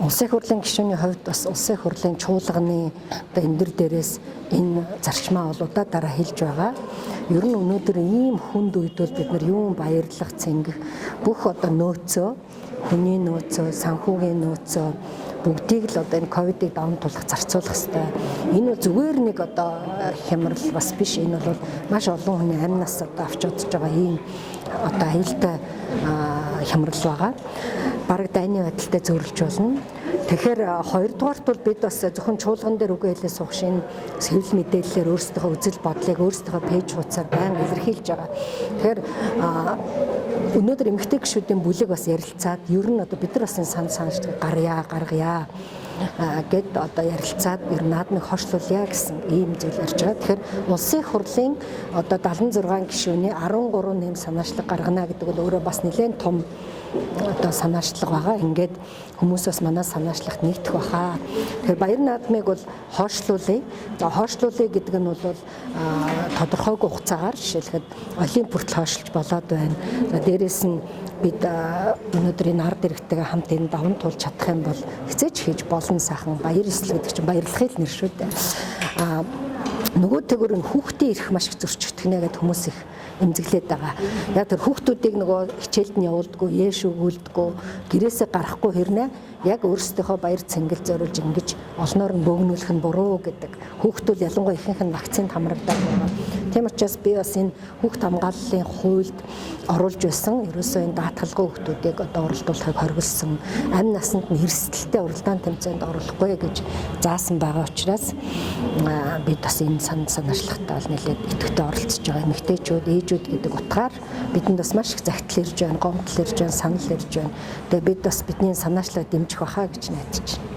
Улсын хурлын гишүүний хувьд бас Улсын хурлын чуулганы одоо эндэр дээрээс энэ зарчмаа бол удаа дараа хэлж байгаа. Ер нь өнөөдөр ийм хүнд үед бол бид нар юун баярлах, цэнгэх бүх одоо нөөцөө, хүний нөөцөө, санхүүгийн нөөцөө бүгдийг л одоо энэ ковидыг даван туулах зарцуулах хэрэгтэй. Энэ бол зүгээр нэг одоо хямрал бас биш. Энэ бол маш олон хүний амь нас одоо авч удаж байгаа ийм одоо аюултай хямрал байгаа. Бараг дайны байдалтай зөөрлөж болно. Тэгэхээр хоёрдугаарт бол бид бас зөвхөн чуулган дээр үгээ хэлээ суух шин хэвлэл мэдээллээр өөрсдийнхөө үзэл бодлыг өөрсдийнхөө пэйж хуудасаар байнга илэрхийлж байгаа. Тэгэхээр өнөөдөр эмэгтэй гишүүдийн бүлэг бас ярилцаад, ер нь одоо бид нар бас энэ сан санаачдыг гаргая гэд одоо ярилцаад, ер нь наадмыг хойшлуулъя гэсэн ийм зүйл ярьж байгаа. Тэгэхээр Улсын хурлын одоо 76 гишүүний 13 нэм санаачлаг гаргана гэдэг бол өөрөө бас нэлээд том одоо санаачлаг байгаа. Ингээд хүмүүс бас манай санаачлагт нэгдэх баха. Тэгэхээр баяр наадмыг бол хойшлуулъя. За, хойшлуулъя гэдэг нь бол тодорхойгүй хугацаагаар, жишээлхэд олимп хүртэл хойшилж болоод байна. За, дээрэс нь бид өнөөдөр энэ ард иргэдтэйгээ хамт энэ даван туулж чадах юм бол хизээч хийж болно, сайхан баяр ёслол гэдэг чинь баярлахын л нэр шүү дээ. Нөгөө төгөр нь хүүхдийн эрх маш их зөрчигдөх нэ гэдээ хүмүүс их эмзэглээд байгаа. Яг тэр хүүхдүүдийг нөгөө хичээлд нь явуулдаггүй, ээш өгүүлдэггүй, гэрээсээ гарахгүй хэрнээ яг өөрсдийнхөө баяр цэнгэл зориулж ингэж олноор нь бөөгнүүлэх нь буруу гэдэг. Хүүхдүүд ялангуяа ихэнх нь вакцинд хамрагдаад байгаа. Тийм учраас би бас энэ хүүхд хамгааллын хуульд оруулж байсан. Ерөөсөө энэ даатгалгүй хүүхдүүдийг одоо уралдуулахыг хориглосон. Амь насанд нь эрсдэлтэй уралдаан тэмцээнд оруулахгүй гэж заасан байгаа учраас бид бас энэ санаачлагтай бол нэлээд идэвхтэй оролцож байгаа. Эмэгтэйчүүд, ээжүүд гэдэг утгаар бидэнд бас маш их захидал ирж байна, гомдол ирж байна, санал ирж байна. Тэгээ бид бас бидний санаачлага дэмжих баха гэж найдаж байна.